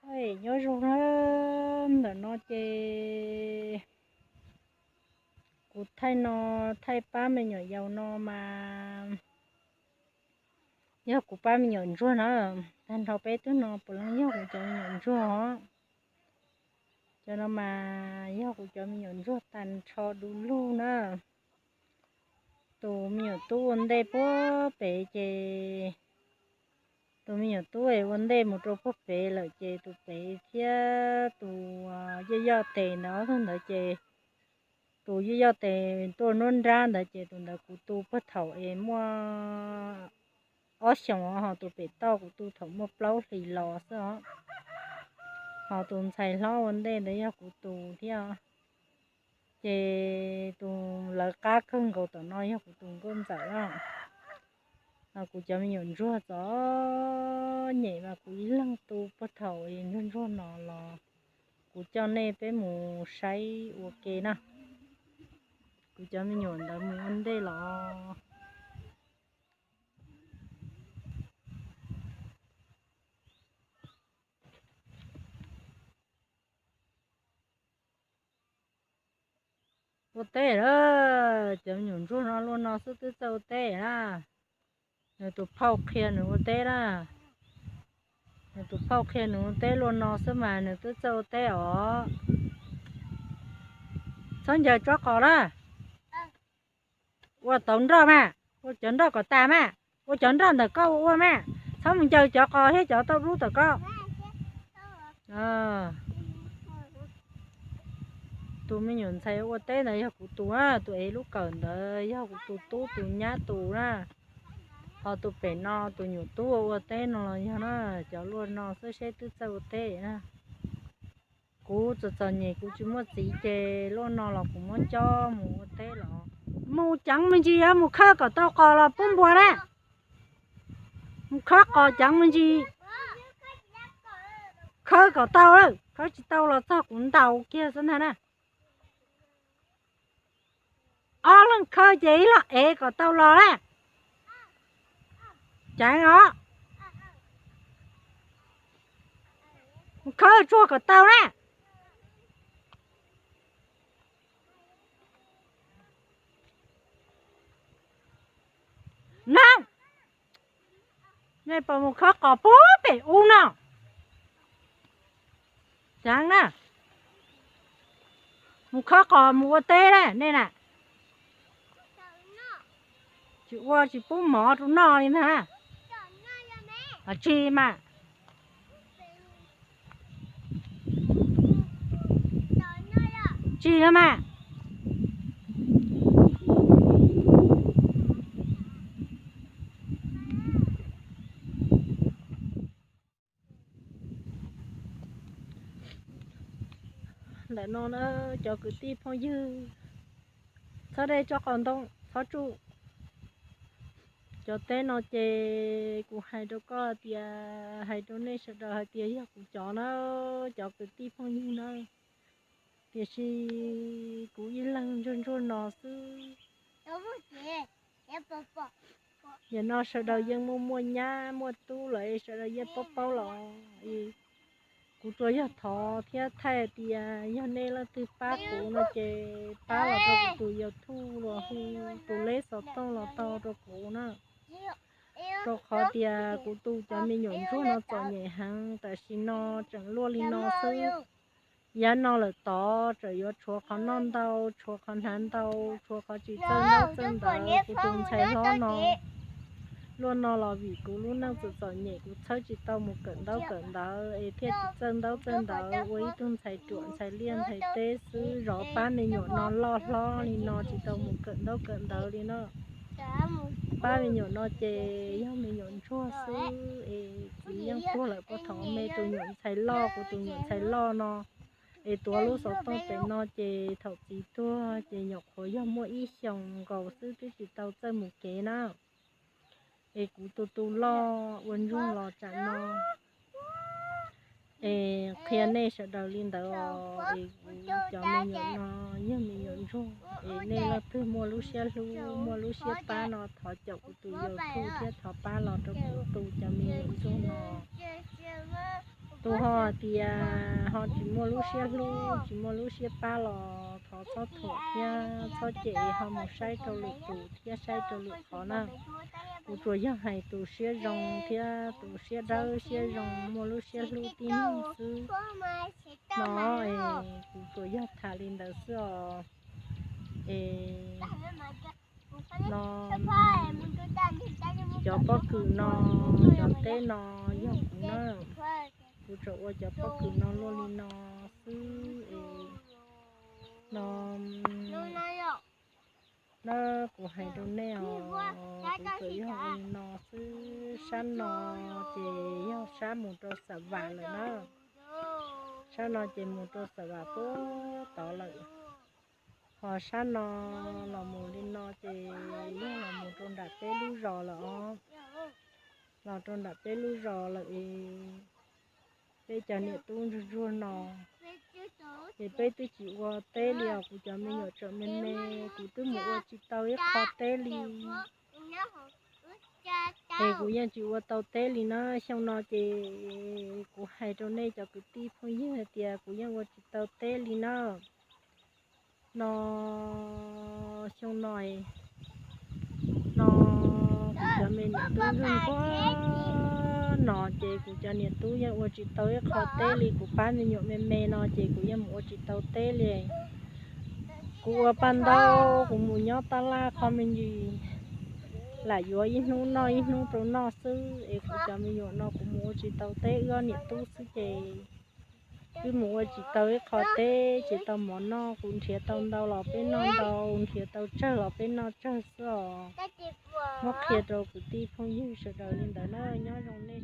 Nyob zoo na, ntawm no ces kuv thaij no, thaij pab me nyuam yaus no mas yog kuv pab me nyuam ntsuag na. Tag nrho peb tug no puav leej yog kuv cov me nyuam ntsuag os. Cov no mas yog kuv cov me nyuam ntsuag tag nrho du lug na. Tus me nyuam tub ua ntej puag pem ces, tus me nyuam tub es ua ntej mus rau puag pem lawm ces tus pem thiab tus yoj yoj tes ntawd, ob tug ntawd ces tus yoj yoj tes tuaj nruab nrab ntawd ces tus ntawd kuv tu puag thaum es muaj ob xyoos, ho tus pem toj kuv tu thaum muaj plaub hlis los xwb os. Ho tus ntxhais hlob ua ntej ntawd yog kuv tus thiab. Ces tus lawv qab kawg nkaus tom no yog kuv tus nkauj ntxawm na. Kuv cov me nyuam ntsuag txom nyem mas kuv ib leeg tu puag thaum ntsuag ntsuag no los kuv coj nej peb mus saib ua ke na. Kuv cov me nyuam ntawd mus ua ntej los. Ua teb lawm, cov me nyuam ntsuag no luaj no xwb twb txawj ua teb na. Nws tus phauj qhia nws ua teb na. Nws tus phauj qhia nws ua teb luaj no xwb mas nws twb txawj ua teb os. Txhob ncaws tsob qos na. Ua tau nroj mas, ua cov nroj kom tas mas, ua cov nroj ntawm koj ua ua mas, txhob mus ncaws cov qos thiab cov tauj dub tom koj. Tus me nyuam ntxhais ua teb ntawd yog kuv tus, tus ev lub kawm ntawd yog kuv tus tub tus nyab tus na. Ho tus pem no tus nyuam tub ua ua teb no los yog na, cov luaj no xwb seb twb txawj ua teb na. Kuv txom txom nyem kuv tsis muaj txiv ces luaj no los kuv muab cob mus ua teb los. Mus ceev me ntsis, mus khawb kom tau qos los pub npua na. Mus khawb qos ceev me ntsis. Khawb kom tau, khawb tsis tau los txog kuv ntaus kiag xwb ntag na. Ob leeg khawb ces ib leeg ev kom tau los na. Ceev os. Mus khawb tsuag kom tau na. Neeg, nej puas mus khawb qos puag pem ub no? Ceev na. Mus khawb qos mus ua teb na nej na. Tsis ua tsis pub mov rau noj li ntag. Tsis mas. Tsis no mas. Ntawm no na, cov kwv tij phooj ywg, txhob dej tsob qos ntoo, txhob tsuj. Cov teb no ces kuv hais rau koj tias, hais rau nej sawv daws hais tias yog kuv cov na, cov kwv tij phooj ywg na. Tiam sis kuv ib leeg ntsuag ntsuag no xwb. Yam no sawv daws yeej muaj muaj nyab muaj tub lawm es sawv daws yeej paub paub los. Kuv tsuas yog thov thiab thaij tias yog nej leej twg pab kuv no ces pab los rau kuv tus YouTube los hu tus leb xov tooj los tau rau kuv na. Rau qhov tias kuv tus cov me nyuam ntsuag no txom nyem heev, tam sim no tseem luaj li no xwb. Yav no lawm tod tseem yuav tshuav qhov noj ntau, tshuav qhov hnav ntau, tshuav qhov tsis txawj ntaub txawj ntawv. Kuv tus ntxhais hlob no luaj no los vim kuv lub neej txom txom nyem, kuv txhawb tsis tau mus kawm ntaub kawm ntawv es thiaj tsis txawj ntaub txawj ntawv, ua ib tug ntxhais ruam ntxhais liaj ntxhais teb xwb. Zov pab me nyuam no loj hlob li no tsis tau mus kawm ntaub kawm ntawv li no. Pab me nyuam no ces yog me nyuam ntsuag xwb es txiv yeej tuag lawm puag thaum me. Tus nyuam ntxhais loj, kuv tus nyuam ntxhais loj no es tuav lub xov tooj pem no ces thaum txiv tuag ces nyuam qhuav yog muaj ib xyoos nkaus xwb twb tsis tau txawj mus kev na. Es kuv tus tus loj ua ntsuag los tsam no es qhia nej sawv daws li ntawd os. Es kuv cov me nyuam no yog me nyuam ntsuag, es nej leej twg muaj lub siab hlub muaj lub siab pab no thov caum kuv tus YouTube thiab thov pab los rau kuv tus cov me nyuam ntsuag no. Tus ho hais tias ho tsis muaj lub siab hlub tsis muaj lub siab pab los thov txhob thuam thiab txhob cem, ho mus saib rau lwm tus thiab saib rau lwm qhov na. Kuv tsuas yog hais tus siab zoo thiab tus siab dawb siab zoo muaj lub siab hlub tib neeg xwb no. Kuv tsuas yog tham li ntawd xwb os. Es no, cov pob kws no, cov teb no yog kuv na. Kuv tseem ua cov pob kws no luaj li no xwb es no. Na, kuv hais rau nej os, kuv tsuas yog ua li no xwb. Sab no ces yog sab mus rau Xam Vam lawm na. Sab no ces mus rau Xam Vam puag tod lawm. Ho sab no los mus li no ces yog los mus rau nram peb lub zos lawm os. Los rau nram peb lub zos lawm es peb cov niam tub ntsuag ntsuag no ces peb twb tsis ua teb li os. Kuv cov me nyuam tseem me me, kuv twb mus ua tsis tau ib qho teb li. Es kuv yeej tsis ua tau teb li na. Xyoo no ces kuv hais rau nej cov kwv tij phooj ywg hais tias kuv yeej ua tsis tau teb li na. No, xyoo no, no, kuv cov me niam tub ntsuag ntsuag no ces kuv cov niam tub yeej ua tsis tau ib qho teb li. Kuv pab me nyuam me me no ces kuv yeej mus ua tsis tau teb li. Kuv ua paj ntaub, kuv mus nyob tab laj qhov me ntsis, lam yuav ib hnub noj ib hnub rau noj xwb. Es kuv cov me nyuam no kuv mus ua tsis tau teb, wb ob niam tub xwb ces wb mus ua tsis tau ib qho teb ces tau mov noj. Kuv nrhiav tau ntau los peb noj ntau, nrhiav tau tsawg los peb noj tsawg xwb os. Muab qhia rau kwv tij phooj ywg sawv daws li ntawd na. Nyob zoo nej.